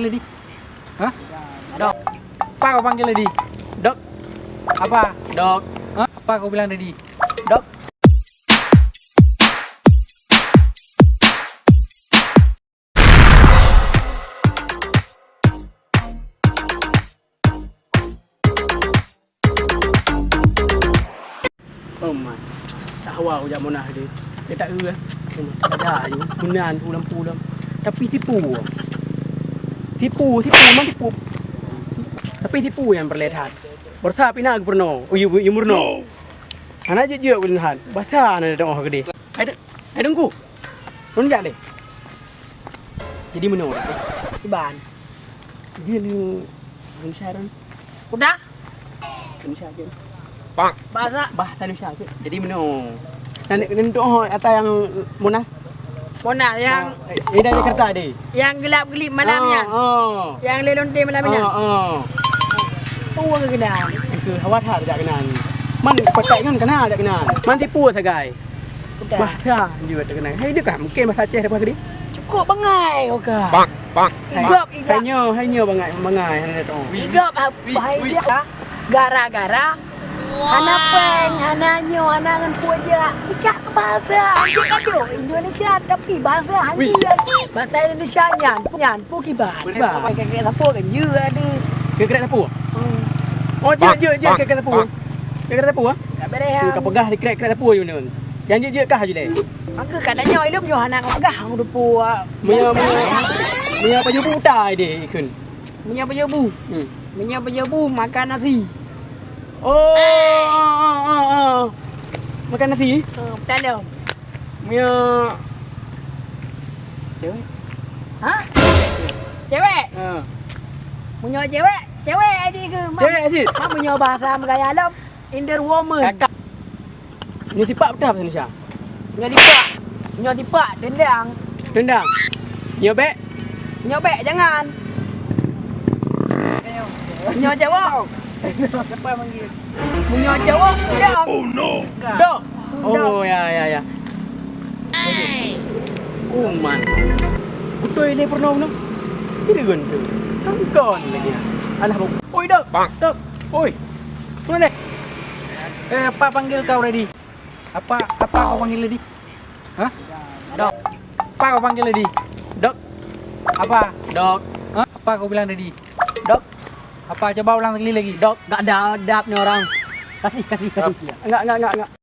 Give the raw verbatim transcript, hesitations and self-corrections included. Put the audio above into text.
Hah? Dok. Apa kau panggil tadi? Dok. Apa? Dok. Hah? Apa kau bilang tadi? Dok. Oh man, tawa ujak Monah deh. Dia tak kira. Ada ayu, meunan pulang-pulang. Tapi tipu. Tipu, tipu, memang tipu. Tapi tipu yang perlehat. Borsa pina gubernur. Oh, yu, yu murno. Hana jejak ulun han. Basa na doa gede. Hai de-, hai dengku. Nun jak deh. Jadi meunoe. Iban. Dia ni Indonesia kan? Udah. Indonesia je. Bahasa. Bahasa Indonesia je. Jadi meunoe. Dan, dan doa ata yang Monah. Monah yang, oh, eh, eh, dari Jakarta deh. Yang gelap-gelip malam nyan. Oh. Yang lelonte malam nyan. Oh, oh. Tuang keunan. Itu khawatir jak keunan. Man pakai ngon kena jak keunan. Man tipu sagai. Udah. Bah, dah, dia kata kena. Hai, dia kan mungkin bahasa Aceh dah tadi. Cukup bangai kau ka. Bang, bang. Igop, igop. Hai nyo, hai nyo bangai, bangai, hai nyo. Igop, ha, bahaya. Gara-gara hana peng, hana nyo, hana ngon peue jak. Ikak bahasa, dia kado Indonesia, tapi bahasa hana. Wih. Bahasa Indonesia nyan, nyan, pu kiban. Kiban. Pakai kerek sapu kan, je ada. Kerek sapu? Hmm. Oh, je, je, je, kerek sapu. Kerek sapu, ah? Tak beres, tu ah. Ka peugah kerek-kerek sapu je, beuna. Janji jeuet kah Jule? Maka ka tanyoe ilom nyoe hana ka peugah hang depu. Meunyoe, meunyoe, meunyoe pajoh bu utai deh ikheun. Meunyoe pajoh bu. Hmm. Meunyoe pajoh bu makan nasi. Oh, oh, oh, oh, oh. Makan nasi? Oh, betul. Meunyoe cewek? Ha? Cewek? Ha. Meunyoe cewek, cewek adik ke? Cewek adik. Ha, meunyoe bahasa Megaya lom. Indoor woman. Kakak. Nyoe tipak beutah bahasa Indonesia. Nyoe tipak. Nyoe tipak, dendang. Dendang. Nyoe bek. Nyoe bek, jangan. Nyoe cewek. Siapa yang manggil? Nyoe cewek, dok. Oh no. Dok. Oh, ya, ya, ya. Oh man. Beutôi lé peurunoe nyoe. Ini kan tu. Tengkon lagi. Alah, oi, dok. Dok. Oi. Mana? Eh, apa panggil kau tadi? Apa, apa kau panggil tadi? Hah? Dok. Apa kau panggil tadi? Dok. Apa? Dok. Hah? Apa kau bilang tadi? Dok. Apa? Coba ulang sekali lagi. Dok, gak ada adabnya orang. Kasih, kasih, kasih. Enggak, enggak, enggak, enggak.